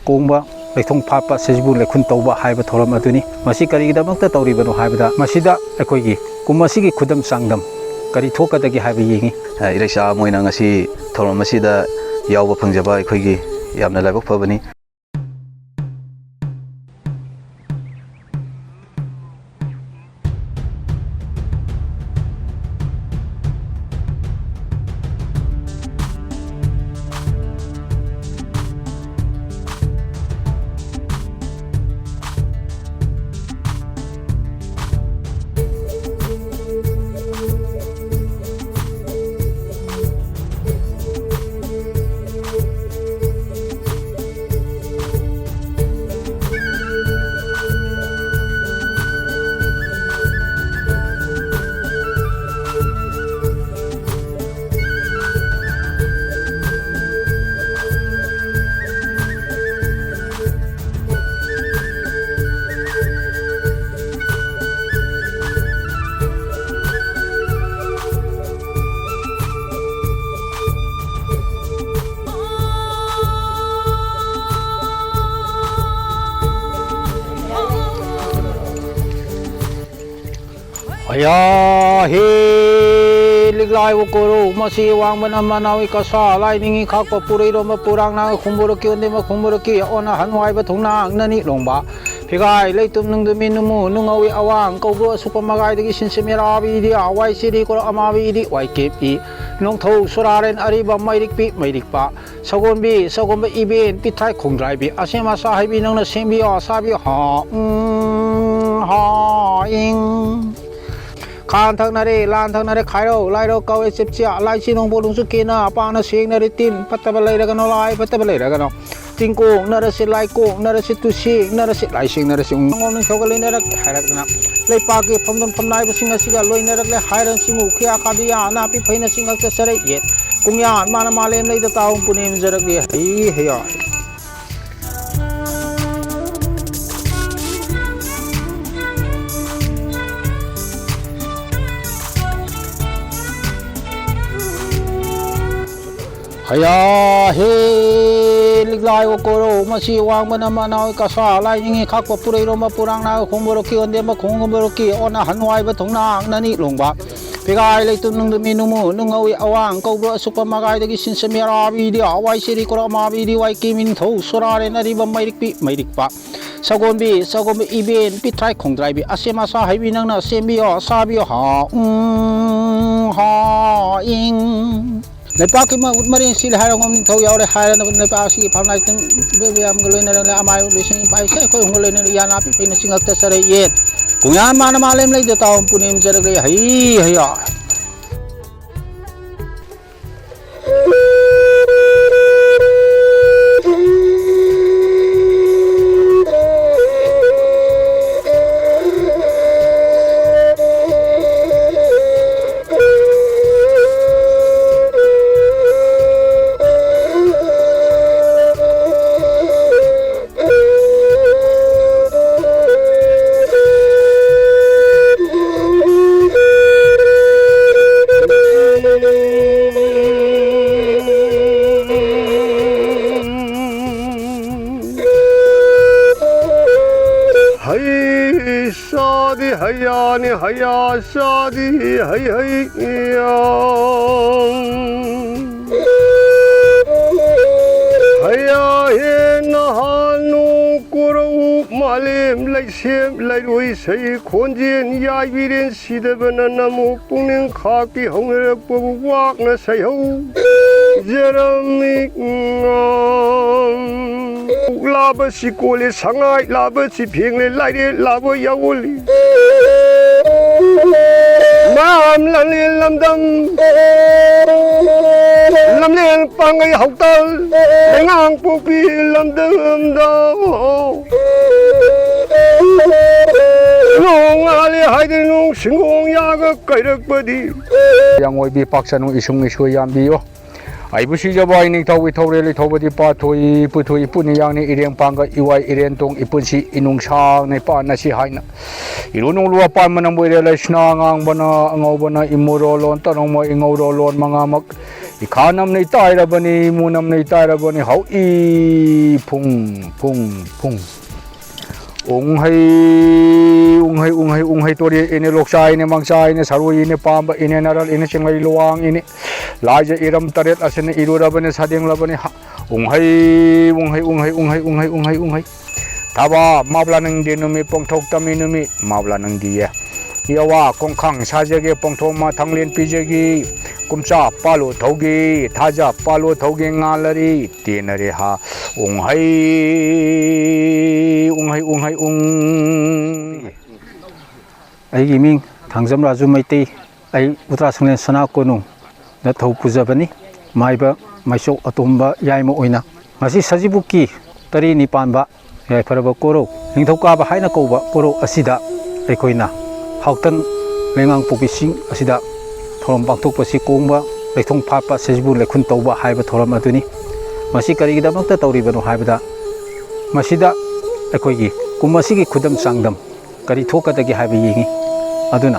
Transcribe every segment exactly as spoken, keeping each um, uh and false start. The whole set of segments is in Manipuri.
ꯀꯣꯡꯕ, ꯂꯩꯊꯣꯡ ꯐꯥꯠꯄ, ꯁꯖꯤꯕꯨ ꯂꯩꯈꯨꯟ ꯇꯧꯕ ꯍꯥꯏꯕ ꯊꯧꯔꯝ ꯑꯗꯨꯅꯤ꯫ ꯃꯁꯤ ꯀꯔꯤꯒꯤꯗꯃꯛꯇ ꯇꯧꯔꯤꯕꯅꯣ ꯍꯥꯏꯕꯗ, ꯃꯁꯤꯗ ꯑꯩꯈꯣꯏꯒꯤ ꯀꯨꯝ ꯑꯁꯤꯒꯤ ꯈꯨꯗꯝ ꯆꯥꯡꯗꯝ ꯀꯔꯤ ꯊꯣꯛꯀꯗꯒꯦ ꯍꯥꯏꯕ ꯌꯦꯡꯉꯤ꯫ ꯑ, ꯏꯔꯩꯆꯥ ꯑꯃ ꯑꯣꯏꯅ ꯉꯁꯤ ꯊꯧꯔꯝ ꯑꯁꯤꯗ ꯌꯥꯎꯕ ꯐꯪꯖꯕ ꯑꯩꯈꯣꯏꯒꯤ ꯌꯥꯝꯅ ꯂꯥꯏꯕꯛ ꯐꯕꯅꯤ꯫ ꯑꯌꯥ ꯍꯦ ꯂꯤꯛꯂꯥꯏꯕ ꯀꯣꯔꯧ, ꯃꯁꯤ ꯋꯥꯡꯕꯅ ꯃꯅꯥꯎ ꯏꯀꯁꯥ, ꯂꯥꯏꯅꯤꯡ ꯏꯈꯥꯛꯄ ꯄꯨꯔꯩꯔꯣꯝꯕ ꯄꯨꯔꯥꯡꯅꯥꯒ ꯈꯨꯝꯕꯨꯔꯛꯀꯤ, ꯑꯣꯟꯗꯦꯝꯕ ꯈꯨꯝꯕꯨꯔꯛꯀꯤ, ꯑꯣꯟ ꯑꯍꯟ ꯋꯥꯏꯕ ꯊꯣꯡꯅꯥꯡ ꯅꯅꯤ ꯂꯣꯡꯕ꯫ ꯐꯤꯒꯥꯏ ꯂꯩꯇꯨꯝ ꯅꯨꯡꯗꯨꯃꯤ ꯅꯨꯃꯨ ꯅꯨꯡꯉꯧꯏ ꯑꯋꯥꯡ ꯀꯧꯕ꯭ꯔꯨ ꯑꯁꯨꯛꯄ ꯃꯒꯥꯏꯗꯒꯤ ꯁꯤꯟꯁꯦ ꯃꯦꯔꯥꯕꯤꯗꯤ ꯋꯥꯏ ꯆꯦꯔꯤ ꯀꯣꯔ ꯑꯃꯥꯕꯤꯗꯤ ꯋꯥꯏ ꯀꯦꯞ ꯏ꯫ ꯅꯣꯡꯊꯧ ꯁꯨꯔꯥꯔꯦꯟ ꯑꯔꯤꯕ ꯃꯩꯔꯤꯛꯄꯤ ꯃꯩꯔꯤꯛꯄ꯫ ꯁꯒꯣꯜꯕꯤ, ꯁꯒꯣꯜꯕ ꯏꯕꯦꯟ, ꯄꯤꯊ꯭ꯔꯥꯏ ꯈꯣꯡꯗ꯭ꯔꯥꯏꯕꯤ, ꯑꯁꯦꯝ ꯑꯁꯥ ꯍꯩꯕꯤ, ꯅꯪꯅ ꯁꯦꯝꯕꯤꯌꯣ, ꯑꯁꯥꯕꯤ, ꯍꯥ, ꯎꯝ, ꯍꯥ, ꯏꯪ꯫ ꯈꯥꯟ ꯊꯛꯅꯔꯦ, ꯂꯥꯟ ꯊꯛꯅꯔꯦ, ꯈꯥꯏꯔꯧ, ꯂꯥꯏꯔꯧ ꯀꯧꯋꯦ, ꯆꯤꯞꯆꯤꯌꯥ, ꯂꯥꯏꯆꯤ ꯅꯣꯡꯄꯣꯛ ꯅꯣꯡꯆꯨ ꯀꯦꯅ, ꯄꯥꯛꯅ ꯁꯦꯡꯅꯔꯦ, ꯇꯤꯟ ꯐꯠꯇꯕ ꯂꯩꯔꯒꯅꯣ, ꯂꯥꯏ ꯐꯠꯇꯕ ꯂꯩꯔꯒꯅꯣ꯫ ꯆꯤꯡꯀꯣꯡꯅꯔꯁꯤ, ꯂꯥꯏꯀꯣꯡꯅꯔꯁꯤ, ꯇꯨꯁꯦꯡꯅꯔꯁꯤ, ꯂꯥꯏꯁꯦꯡꯅꯔꯁꯤ, ꯎꯪ ꯅꯣꯡꯃ ꯅꯤꯡꯊꯧꯒ ꯂꯩꯅꯔꯛ ꯍꯥꯏꯔꯛꯇꯅ꯫ ꯂꯩꯄꯥꯛꯀꯤ ꯐꯝꯗꯝ ꯐꯝꯅꯥꯏꯕꯁꯤꯡ ꯑꯁꯤꯒ ꯂꯣꯏꯅꯔꯛꯂꯦ ꯍꯥꯏꯔ ꯁꯤꯃꯨ ꯈꯤꯌꯥ ꯈꯥꯗꯨꯌꯥ ꯅꯥꯄꯤ ꯐꯩꯅ ꯆꯤꯡꯉꯛ ꯆꯠꯆꯔꯛ ꯌꯦꯠ꯫ ꯀꯨꯡꯌꯥꯟ ꯃꯥꯅ ꯃꯥꯂꯦꯝ ꯂꯩꯗ ꯇꯥꯎꯟ ꯄꯨꯅꯦꯝꯖꯔꯛꯂꯤ ꯍꯩ ꯍꯩꯌꯥ꯫ ꯍꯌꯥ ꯍꯦ ꯂꯤꯛ ꯂꯥꯏꯕ ꯀꯣꯔꯧ ꯃꯁꯤ ꯋꯥꯡꯕꯅ ꯃꯅꯥꯎ ꯀꯁꯥ ꯂꯥꯏꯅꯤꯡꯉꯤ ꯈꯥꯛꯄ ꯄꯨꯔꯩꯔꯣꯝꯕ ꯄꯨꯔꯥꯡꯅꯥ ꯈꯣꯡꯕꯣꯔꯣꯛꯀꯤ ꯑꯣꯟꯗꯦꯝꯕ ꯈꯣꯡꯒꯨꯝꯕꯔꯣꯛꯀꯤ ꯑꯣꯟꯅ ꯍꯟꯋꯥꯏꯕ ꯊꯣꯡꯅꯥꯡ ꯅꯅꯤ ꯂꯣꯡꯕ ꯄꯤꯒꯥꯏ ꯂꯩꯇꯨꯝ ꯅꯨꯡꯗꯨꯝꯃꯤ ꯅꯨꯡꯃꯨ ꯅꯨꯡꯉꯧꯏ ꯑꯋꯥꯡ ꯀꯧꯕ꯭ꯔꯣ ꯑꯁꯨꯛꯄ ꯃꯒꯥꯏꯗꯒꯤ ꯁꯤꯟꯁꯃꯤ ꯑꯔꯥꯕꯤꯗꯤ ꯋꯥꯏ ꯁꯦꯔꯤ ꯀꯣꯔꯥ ꯃꯥꯕꯤꯗꯤ ꯋꯥꯏ ꯀꯤꯃꯤꯟ ꯊꯧ ꯁꯣꯔꯥꯔꯦ ꯅꯔꯤꯕ ꯃꯩꯔꯤꯛꯄꯤ ꯃꯩꯔꯤꯛꯄ ꯁꯒꯣꯜꯕꯤ ꯁꯒꯣꯜꯕꯤ ꯏꯕꯦꯟ ꯄꯤꯊ꯭ꯔꯥꯏ ꯈꯣꯡꯗ꯭ꯔꯥꯏꯕꯤ ꯑꯁꯦꯝ ꯑꯁꯥ ꯍꯩꯕꯤ ꯅꯪꯅ ꯁꯦꯝꯕꯤꯌꯣ ꯁꯥꯕꯤꯌꯣ ꯍꯥ ꯎꯝ ꯍꯥ ꯏꯪ ꯂꯩꯄꯥꯛꯀꯤ ꯃ- ꯃꯔꯦꯟ ꯁꯤꯜꯂꯦ ꯍꯥꯏꯔꯒ ꯅꯤꯡꯊꯧ ꯌꯥꯎꯔꯦ ꯍꯥꯏꯔꯅꯕ ꯂꯩꯄꯥꯛ ꯑꯁꯤꯒꯤ ꯐꯝꯅꯥꯏ ꯇꯤꯟ ꯏꯕꯦꯝ ꯌꯥꯝꯒ ꯂꯣꯏꯅꯔꯒ ꯑꯃꯥꯏ ꯂꯣꯏꯁꯤꯡ ꯏꯄꯥ ꯏꯁꯩ ꯑꯩꯈꯣꯏ ꯍꯨꯝꯒ ꯂꯣꯏꯅꯅ ꯌꯥ ꯅꯥꯄꯤ ꯐꯩꯅ ꯆꯤꯡꯉꯛꯇ ꯆꯔꯩ ꯌꯦꯠ ꯀꯣꯡꯌꯥꯟ ꯃꯥꯅ ꯃꯥꯂꯦꯝ ꯂꯩꯗ ꯇꯥꯎꯟ ꯄꯨꯅꯦꯝ ꯆꯔꯛꯂꯦ ꯍꯩ ꯍꯩꯌꯥ ꯍꯩ ꯆꯥꯗꯤ ꯍꯩꯌꯥꯅꯤ ꯍꯩꯌꯥ ꯆꯥꯗꯤ ꯍꯩ ꯍꯩ ꯌꯥ꯫ ꯍꯩꯌꯥ ꯍꯦ ꯅꯍꯥꯟ ꯅꯣꯡ ꯀꯣꯔꯧ ꯃꯥꯂꯦꯝ ꯂꯩꯁꯦꯝ ꯂꯩꯔꯣꯏ ꯁꯩ ꯈꯣꯟꯖꯦꯜ ꯌꯥꯏꯕꯤꯔꯦꯟ ꯁꯤꯗꯕꯅ ꯅꯃꯨꯛ ꯄꯨꯛꯅꯤꯡ ꯈꯥꯛꯀꯤ ꯍꯧꯅꯔꯛꯄꯕꯨ ꯋꯥꯛꯅ ꯁꯩꯍꯧ ꯖꯔꯝꯃꯤ ꯉꯥꯡ꯫ ꯂꯥꯕꯁꯤ ꯀꯣꯜꯂꯤ ꯁꯉꯥꯏ ꯂꯥꯕꯁꯤ ꯐꯦꯡꯂꯤ ꯂꯥꯏꯔꯦ ꯂꯥꯕ ꯌꯥꯎꯜꯂꯤ ꯃꯌꯥꯝ ꯂꯝꯂꯦꯟ ꯂꯝꯗꯝ ꯂꯝꯂꯦꯟ ꯄꯥꯡꯒꯩ ꯍꯧꯇꯜ ꯂꯩꯉꯥꯡ ꯄꯣꯛꯄꯤ ꯂꯝꯗꯝꯗ ꯅꯣꯡ ꯉꯥꯜꯂꯤ ꯍꯥꯏꯗꯨꯅ ꯅꯣꯡ ꯁꯤꯡꯒꯣꯡ ꯌꯥꯒ ꯀꯩꯔꯛꯄꯗꯤ ꯌꯥꯡꯑꯣꯏꯕꯤ ꯄꯥꯛꯆꯅꯨ ꯏꯁꯨꯡ ꯏꯁꯣꯏ ꯌꯥꯝꯕꯤꯌꯣ꯫ ꯑꯩꯕꯨ ꯁꯤꯖꯕ ꯑꯩ ꯅꯤꯡꯊꯧ ꯏꯊꯧꯔꯦꯜ ꯏꯊꯧꯕꯗꯤ ꯄꯥꯊꯣꯏ ꯄꯨꯊꯣꯏ ꯏꯄꯨꯅꯤ ꯌꯥꯡꯅꯤ ꯏꯔꯦꯡ ꯄꯥꯡꯒ ꯏꯋꯥꯏ ꯏꯔꯦꯟ ꯇꯣꯡ ꯏꯄꯨꯟꯁꯤ ꯏꯅꯨꯡ ꯁꯥꯡꯅ ꯄꯥꯟꯅꯁꯤ ꯍꯥꯏꯅ ꯏꯔꯨ ꯅꯣꯡꯂꯨ ꯑꯄꯥꯟꯕꯅ ꯃꯣꯏꯔꯦ ꯂꯩꯁꯅꯥ ꯑꯉꯥꯡꯕꯅ ꯑꯉꯧꯕꯅ ꯏꯃꯨꯔꯣ ꯂꯣꯟ ꯇꯔꯨꯡꯃ ꯏꯉꯧꯔꯣ ꯂꯣꯟ ꯃꯉꯥꯃꯛ ꯏꯈꯥ ꯅꯝꯅ ꯏꯇꯥꯏꯔꯕꯅꯤ, ꯏꯃꯨ ꯅꯝꯅ ꯏꯇꯥꯏꯔꯕꯅꯤ, ꯍꯧꯏ ꯐꯨꯡ ꯐꯨꯡ ꯐꯨꯡ꯫ ꯎꯪꯍꯩ, ꯎꯪꯍꯩ, ꯎꯪꯍꯩ, ꯎꯪꯍꯩ ꯇꯣꯔꯦ ꯏꯅꯦ, ꯂꯣꯛꯆꯥ ꯏꯅꯦ, ꯃꯥꯡꯆꯥ ꯏꯅꯦ, ꯁꯔꯨ ꯏꯅꯦ, ꯄꯥꯝꯕ ꯏꯅꯦ, ꯅꯔꯜ ꯏꯅꯦ, ꯆꯤꯡꯂꯩ ꯂꯨꯋꯥꯡ ꯏꯅꯦ, ꯂꯥꯏꯖ ꯏꯔꯝ ꯇꯔꯦꯠ ꯑꯁꯤꯅ ꯏꯔꯨꯔꯕꯅꯤ, ꯁꯥꯗꯦꯡꯂꯕꯅꯤ, ꯍ-, ꯎꯪꯍꯩ, ꯎꯪꯍꯩ, ꯎꯪꯍꯩ, ꯎꯪꯍꯩ, ꯎꯪꯍꯩ, ꯎꯪꯍꯩ, ꯎꯪꯍꯩ꯫ ꯊꯕꯥ ꯃꯥꯕ꯭ꯂꯥ ꯅꯪꯗꯤ ꯅꯨꯃꯤꯠ ꯄꯣꯡꯊꯣꯛ ꯇꯝꯃꯤ ꯅꯨꯃꯤꯠ ꯃꯥꯕ꯭ꯂꯥ ꯅꯪꯗꯤ ꯌꯦ꯫ ꯌꯥꯋꯥ ꯀꯣꯡꯈꯥꯡ ꯁꯥꯖꯒꯦ ꯄꯣꯡꯊꯣꯛ ꯃꯥ ꯊꯥꯡꯂꯦꯟ ꯄꯤꯖꯒꯤ꯫ ꯀꯨꯝꯆꯥ ꯄꯥꯜꯂꯣ ꯊꯧꯒꯤ, ꯊꯥꯖ ꯄꯥꯜꯂꯣ ꯊꯧꯒꯤ ꯉꯥꯜꯂꯔꯤ꯫ ꯇꯦꯟꯅꯔꯦ ꯍꯥ ꯎꯪꯍꯩ, ꯎꯪꯍꯩ, ꯎꯪꯍꯩ, ꯎꯪ꯫ ꯑꯩꯒꯤ ꯃꯤꯡ ꯊꯥꯡꯖꯝ ꯔꯥꯖꯨ ꯃꯩꯇꯩ꯫ ꯑꯩ ꯎꯇ꯭ꯔꯥ ꯁꯪꯂꯦꯟ ꯁꯅꯥ ꯀꯣꯅꯨꯡꯗ ꯊꯧ ꯄꯨꯖꯕꯅꯤ꯫ ꯃꯥꯏꯕ ꯃꯥꯏꯆꯧ ꯑꯇꯣꯝꯕ ꯌꯥꯏꯃ ꯑꯣꯏꯅ ꯉꯁꯤ ꯁꯖꯤꯕꯨꯀꯤ ꯇꯔꯦꯠꯅꯤ ꯄꯥꯟꯕ ꯌꯥꯏꯐꯔꯕ ꯀꯣꯔꯧ, ꯅꯤꯡꯊꯧꯀꯥꯕ ꯍꯥꯏꯅ ꯀꯧꯕ ꯀꯣꯔꯧ ꯑꯁꯤꯗ ꯑꯩꯈꯣꯏꯅ ꯍꯥꯎꯇꯟ ꯂꯩꯉꯥꯡꯄꯣꯛꯄꯤ ꯆꯤꯡ ꯑꯁꯤꯗ ꯊꯧꯔꯝ ꯄꯥꯡꯊꯣꯛꯄꯁꯤ ꯀꯣꯡꯕ ꯂꯩꯊꯣꯡ ꯐꯥꯠꯄ ꯁꯖꯤꯕꯨ ꯂꯩꯈꯨꯟ ꯇꯧꯕ ꯍꯥꯏꯕ ꯊꯧꯔꯝ ꯑꯗꯨꯅꯤ꯫ ꯃꯁꯤ ꯀꯔꯤꯒꯤꯗꯃꯛꯇ ꯇꯧꯔꯤꯕꯅꯣ ꯍꯥꯏꯕꯗ, ꯃꯁꯤꯗ ꯑꯩꯈꯣꯏꯒꯤ ꯀꯨꯝ ꯑꯁꯤꯒꯤ ꯈꯨꯗꯝ ꯆꯥꯡꯗꯝ ꯀꯔꯤ ꯊꯣꯛꯀꯗꯒꯦ ꯍꯥꯏꯕ ꯌꯦꯡꯉꯤ꯫ ꯑꯗꯨꯅ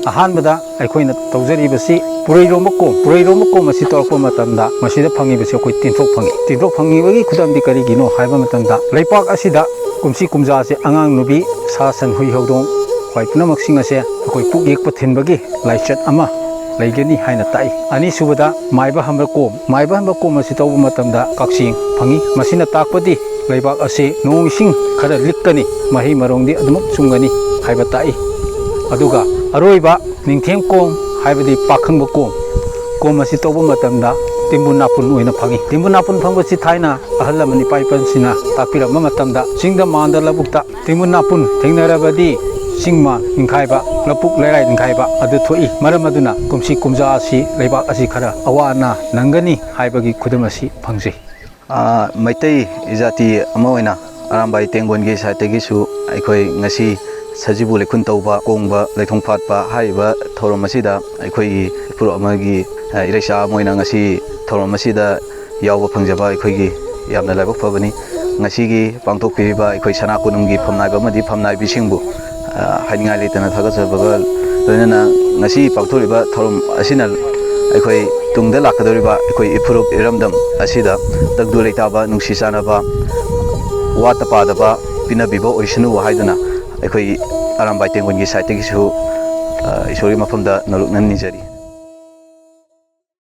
ꯑꯍꯥꯟꯕꯗ ꯑꯩꯈꯣꯏꯅ ꯇꯧꯖꯔꯤꯕꯁꯤ ꯄꯨꯔꯩꯔꯣꯝꯕ ꯀꯣꯝ, ꯄꯨꯔꯩꯔꯣꯝꯕ ꯀꯣꯝ ꯑꯁꯤ ꯇꯧꯔꯛꯄ ꯃꯇꯝꯗ ꯃꯁꯤꯗ ꯐꯪꯉꯤꯕꯁꯤ ꯑꯩꯈꯣꯏ ꯇꯤꯟꯊ꯭ꯔꯣꯛ ꯐꯪꯉꯤ꯫ ꯇꯤꯟꯊ꯭ꯔꯣꯛ ꯐꯪꯉꯤꯕꯒꯤ ꯈꯨꯗꯝꯗꯤ ꯀꯔꯤꯒꯤꯅꯣ ꯍꯥꯏꯕ ꯃꯇꯝꯗ, ꯂꯩꯄꯥꯛ ꯑꯁꯤꯗ ꯀꯨꯝꯁꯤ ꯀꯨꯝꯖꯥꯁꯦ ꯑꯉꯥꯡ ꯅꯨꯕꯤ, ꯁꯥ ꯁꯟ ꯍꯨꯏ ꯍꯧꯗꯣꯡ ꯈ꯭ꯋꯥꯏ ꯄꯨꯝꯅꯃꯛꯁꯤꯡ ꯑꯁꯦ ꯑꯩꯈꯣꯏ ꯄꯨꯛ ꯌꯦꯛꯄ ꯊꯤꯟꯕꯒꯤ ꯂꯥꯏꯆꯠ ꯑꯃ ꯂꯩꯒꯅꯤ ꯍꯥꯏꯅ ꯇꯥꯛꯏ꯫ ꯑꯅꯤꯁꯨꯕꯗ ꯃꯥꯏꯕ ꯍꯝꯕ ꯀꯣꯝ, ꯃꯥꯏꯕ ꯍꯝꯕ ꯀꯣꯝ ꯑꯁꯤ ꯇꯧꯕ ꯃꯇꯝꯗ ꯀꯛꯆꯦꯡ ꯐꯪꯉꯤ꯫ ꯃꯁꯤꯅ ꯇꯥꯛꯄꯗꯤ ꯂꯩꯕꯥꯛ ꯑꯁꯤ ꯅꯣꯡ ꯏꯁꯤꯡ ꯈꯔ ꯂꯤꯛꯀꯅꯤ, ꯃꯍꯩ ꯃꯔꯣꯡꯗꯤ ꯑꯗꯨꯃꯛ ꯆꯨꯝꯒꯅꯤ ꯍꯥꯏꯕ ꯇꯥꯛꯏ꯫ ꯑꯗꯨꯒ ꯑꯔꯣꯏꯕ ꯅꯤꯡꯊꯦꯝ ꯀꯣꯝ, ꯍꯥꯏꯕꯗꯤ ꯄꯥꯈꯪꯕ ꯀꯣꯝ, ꯀꯣꯝ ꯑꯁꯤ ꯇꯧꯕ ꯃꯇꯝꯗ ꯇꯤꯝꯕꯨ ꯅꯥꯄꯨꯟ ꯑꯣꯏꯅ ꯐꯪꯉꯤ꯫ ꯇꯤꯝꯕꯨ ꯅꯥꯄꯨꯟ ꯐꯪꯕꯁꯤ ꯊꯥꯏꯅ ꯑꯍꯜ ꯂꯃꯟ ꯏꯄꯥ ꯏꯄꯟꯁꯤꯡꯅ ꯇꯥꯛꯄꯤꯔꯝꯕ ꯃꯇꯝꯗ ꯆꯤꯡꯗ ꯃꯥꯟꯗ ꯂꯧꯕꯨꯛꯇ ꯇꯤꯡꯃꯨ ꯅꯥꯄꯨꯟ ꯊꯦꯡꯅꯔꯕꯗꯤ ꯆꯤꯡ ꯃꯥꯟ ꯅꯤꯡꯈꯥꯏꯕ, ꯂꯧꯕꯨꯛ ꯂꯩꯔꯥꯏ ꯅꯤꯡꯈꯥꯏꯕ ꯑꯗꯨ ꯊꯣꯛꯏ꯫ ꯃꯔꯝ ꯑꯗꯨꯅ ꯀꯨꯝꯁꯤ ꯀꯨꯝꯖꯥ ꯑꯁꯤ ꯂꯩꯕꯥꯛ ꯑꯁꯤ ꯈꯔ ꯑꯋꯥ ꯑꯅꯥ ꯅꯪꯒꯅꯤ ꯍꯥꯏꯕꯒꯤ ꯈꯨꯗꯝ ꯑꯁꯤ ꯐꯪꯖꯩ꯫ ꯑꯥ, ꯃꯩꯇꯩ ꯖꯥꯇꯤ ꯑꯃ ꯑꯣꯏꯅ ꯑꯔꯥꯝꯕꯥꯏ ꯇꯦꯡꯒꯣꯟꯒꯤ ꯁꯥꯏꯠꯇꯒꯤꯁꯨ ꯑꯩꯈꯣꯏ ꯉꯁꯤ ꯁꯖꯤꯕꯨ ꯂꯩꯈꯨꯟ ꯇꯧꯕ, ꯀꯣꯡꯕ, ꯂꯩꯊꯣꯡ ꯐꯥꯠꯄ ꯍꯥꯏꯔꯤꯕ ꯊꯧꯔꯝ ꯑꯁꯤꯗ ꯑꯩꯈꯣꯏꯒꯤ ꯐꯨꯔꯨꯞ ꯑꯃꯒꯤ, ꯑꯥ, ꯏꯔꯩꯆꯥ ꯑꯃ ꯑꯣꯏꯅ ꯉꯁꯤ ꯊꯧꯔꯝ ꯑꯁꯤꯗ ꯌꯥꯎꯕ ꯐꯪꯖꯕ ꯑꯩꯈꯣꯏꯒꯤ ꯌꯥꯝꯅ ꯂꯥꯏꯕꯛ ꯐꯕꯅꯤ꯫ ꯉꯁꯤꯒꯤ ꯄꯥꯡꯊꯣꯛꯄꯤꯔꯤꯕ ꯑꯩꯈꯣꯏ ꯁꯅꯥ ꯀꯣꯅꯨꯡꯒꯤ ꯐꯝꯅꯥꯏꯕ ꯑꯃꯗꯤ ꯐꯝꯅꯥꯏꯕꯤꯁꯤꯡꯕꯨ, ꯑ, ꯍꯥꯏꯅꯤꯡꯉꯥꯏ ꯂꯩꯇꯅ ꯊꯥꯒꯠꯆꯕꯒ ꯂꯣꯏꯅꯅ ꯉꯁꯤ ꯄꯥꯡꯊꯣꯛꯂꯤꯕ ꯊꯧꯔꯝ ꯑꯁꯤꯅ ꯑꯩꯈꯣꯏ ꯇꯨꯡꯗ ꯂꯥꯛꯀꯗꯧꯔꯤꯕ ꯑꯩꯈꯣꯏ ꯏꯐꯨꯔꯨꯞ ꯏꯔꯝꯗꯝ ꯑꯁꯤꯗ ꯇꯪꯗꯨ ꯂꯩꯇꯥꯕ, ꯅꯨꯡꯁꯤ ꯆꯥꯟꯅꯕ, ꯋꯥꯠꯇ ꯄꯥꯗꯕ ꯄꯤꯅꯕꯤꯕ ꯑꯣꯏꯁꯅꯨ ꯍꯥꯏꯗꯨꯅ ꯑꯩꯈꯣꯏ ꯑꯔꯥꯝꯕꯥꯏ ꯇꯦꯡꯒꯣꯟꯒꯤ ꯁꯥꯏꯠꯇꯒꯤꯁꯨ, ꯑ, ꯏꯁꯣꯔꯒꯤ ꯃꯐꯝꯗ ꯅꯣꯂꯨꯛꯅ ꯅꯤꯖꯔꯤ꯫